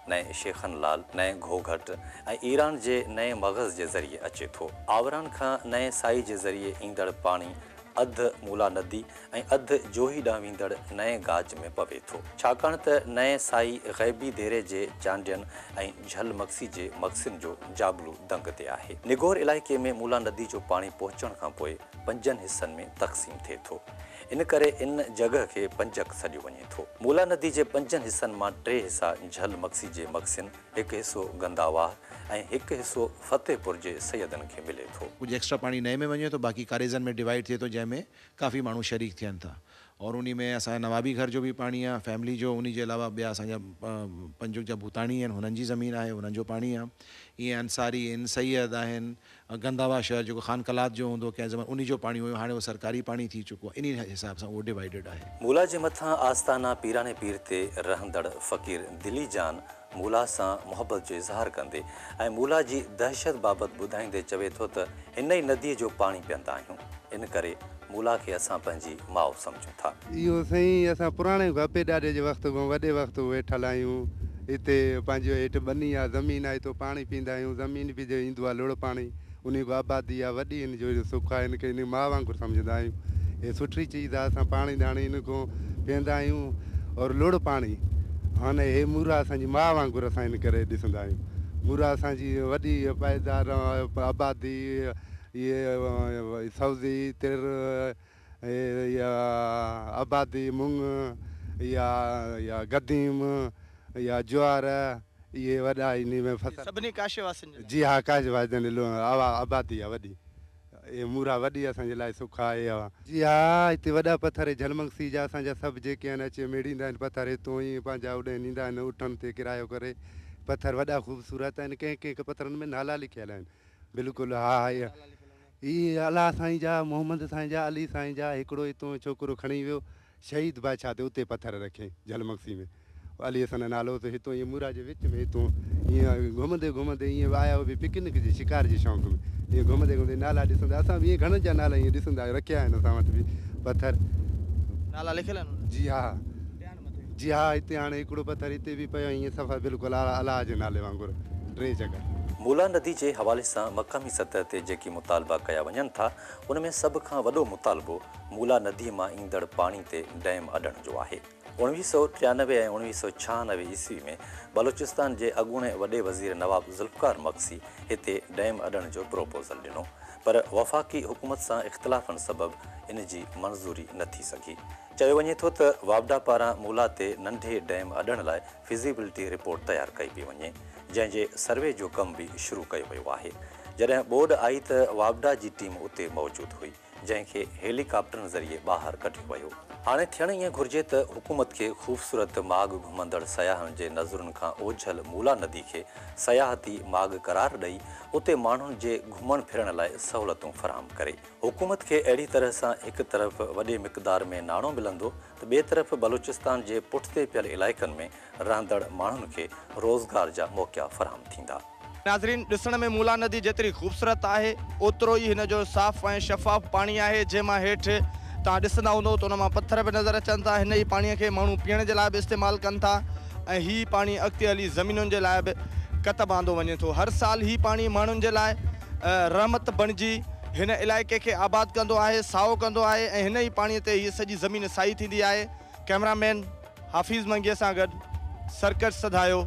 نئين شيخن لال، نئين گهوگهٽ ۽ ايران جي نئين مغز جي ذريعي اچي ٿو. آوران کان نئين سائي جي ذريعي ايندڙ پاڻي اڌ مولا ندي ۽ اڌ جوهي ڏانهن ويندڙ نئين گاج ۾ پوي ٿو. ڇاڪاڻ ته نئين سائي غيبي ديري جي چانڊين ۽ جهل مگسي جي مگسين جو جابلو دنگ تي آهي. نگور علائقي ۾ مولا ندي جو پاڻي پهچڻ کان پوء پنجن حصن ۾ تقسيم ٿئي ٿو. ان ڪري ان جڳهه کي پنجڪ سڏيو وڃي ٿو. مولا ندي جي پنجن حصن مان ٽي حصا جهل مگسي جي مگسين، هڪ حصو گنداواهه ۽ هڪ حصو فتح پور جي سيدن کي ملي ٿو. ڪجهه ايڪسٽرا پاڻي نئين ۾ وڃي ٿو باقي ڪاريزن ۾ ڊوائيڊ ٿئي ٿو جنهن ۾ ڪافي ماڻهو شريڪ ٿين ٿا اور انهي ۾ اسان جا نوابي گهر جو به پاڻي آ فيملي جو انهي جي علاوه ٻيا اسان جا پنجڪ جا ڀوتاڻي آهن هنن جي زمين آهي هنن جو پاڻي آ ائين انصاري آهن سيد آهن گنداوا شهر جيڪو خان قلات جو هوندو هو ڪنهن زماني انهي جو پاڻي هيو هاڻي اهو سرڪاري پاڻي ٿي چڪو آهي انهي حساب سان اهو ڊوائيڊيڊ آهي. مولا جي مٿان آستانه پيراني پير تي رهندڙ فقير دلي جان مولا سان محبت جو اظهار ڪندي ۽ مولا جي دهشت بابت ٻڌائيندي چوي ٿو ته هن ئي نديء جو پاڻي پيئندا آهيون ان ڪري مولا کي اسان پنهنجي ماء سمجهون ٿا. اهو سائين اسان پراڻي ابي ڏاڏي جي وقت کان وڏي وقت کان ويٺل آهيون. هتي پنهنجو هيٺ ٻني آ زمين آ هتو پاڻي پيئندا آهيون. زمين به جو ايندو آ لڙ پاڻي انهي کان آبادي آ وڏي هن جو سک آ هن کي هن ماء وانگر سمجهندا آهيون. هي سٺي چيز آ اسان پاڻي ڌاڻي هن کان پيئندا آهيون اور لڙ پاڻي هن هي مورا اسان جي ماء وانگر اسان هن ڪري ڏسندا آهيون. مورا اسان جي وڏي پائيدار آبادي اهي سبزي، تر، يا آبادي مڱ يا گديم يا جوار اهي وڏا انهي ۾ فصل. سڀني ڪاشي واسين جي لاء. جي ها ڪاشي واسين جي لاء آبادي آ وڏي. اهي مورا وڏي اسان جي لاء سک آ اهي. جي ها هتي وڏا پٿر جهل مگسي جا اسان جا سڀ جيڪي آهن اچي ميڙيندا آهن پٿر هتون ئي پنهنجا اڏي نيندا آهن اٺن تي ڪرايو ڪري پٿر وڏا خوبصورت آهن ڪنهن ڪنهن پٿرن ۾ نالا لکيل آهن. بلڪل ها ها اي الله سائين جا محمد سائين جا علي سائين جا هڪڙو اتون ڇوڪرو کڻي ويو شهيد بادشاهه تي اتي پٿر رکيائين جهل مگسي ۾ علي حسن نالو هوس هتون ائين مورا جي وچ ۾ هتون ائين گهمندي گهمندي ائين آيا هو به پڪنڪ جي شڪار جي شوق ۾ ائين گهمندي گهمندي نالا ڏسندا اسان به ائين گهڻن جا نالا ائين ڏسندا رکيا آهن اسان وٽ به پٿر نالا لکيل آهن انهن جي ها جي ها هتي هاڻي هڪڙو پٿر هتي به پيو ائين صفا بلڪل الله جي نالي وانگر ٽي جڳهه. مولا ندي جي حوالي سان مقامي سطح تي جيڪي مطالبا ڪيا وڃن ٿا ان ۾ سڀ کان وڏو مطالبو مولا ندي مان ايندڙ پاڻي تي ڊيم اڏڻ جو آهي. 1993 ۽ 1996 عيسوي ۾ بلوچستان جي اڳوڻي وڏي وزير نواب ذوالفقار مگسي هتي ڊيم اڏڻ جو پروپوزل ڏنو پر وفاقي حڪومت سان اختلافن سبب ان جي منظوري نه ٿي سگهي. چيو وڃي ٿو ته واپڊا پاران مولا تي ننڍي ڊيم اڏڻ لاء فزيبلٽي رپورٽ تيار ڪئي پئي وڃي، جنهن جي سروي جو ڪم به شروع ڪيو ويو آهي. جڏهن ٻوڏ آئي ته واپڊا جي ٽيم اتي موجود هئي، جنهن کي هيلي ڪاپٽرن ذريعي ٻاهر ڪڍيو ويو. هاڻي ٿيڻ ائين گهرجي ته حڪومت کي خوبصورت ماڳ گهمندڙ سياحن جي نظرن کان اوجهل مولا ندي کي سياحتي ماڳ قرار ڏئي اتي ماڻهن جي گهمڻ ڦرڻ لاء سهولتون فراهم ڪري. حڪومت کي اهڙي طرح سان هڪ طرف وڏي مقدار ۾ ناڻو ملندو ته ٻئي طرف بلوچستان جي پٺتي پيل علائقن ۾ رهندڙ ماڻهن کي روزگار جا موقعا فراهم ٿيندا. ناظرين ڏسڻ ۾ مولا ندي جيتري خوبصورت آهي اوترو ئي هن جو صاف ۽ شفاف پاڻي آهي جنهن مان هيٺ توهان ڏسندا هوندو ته ان مان پٿر به نظر اچن ٿا هن ئي پاڻي کي ماڻهو پيئڻ جي لاء به استعمال ڪن ٿا ۽ هي پاڻي اڳتي هلي زمينن جي لاء به ڪتب آندو وڃي ٿو هر سال هي پاڻي ماڻهن جي لاء رحمت بڻجي هن علائقي کي آباد ڪندو آهي، سائو ڪندو آهي ۽ هن ئي پاڻي تي هيء سڄي زمين سائي ٿيندي آهي. ڪئميرا مين حفيظ منگيء سان گڏ سرڪش سڌايو،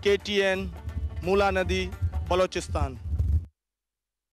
ڪي ٽي اين، مولا ندي، بلوچستان.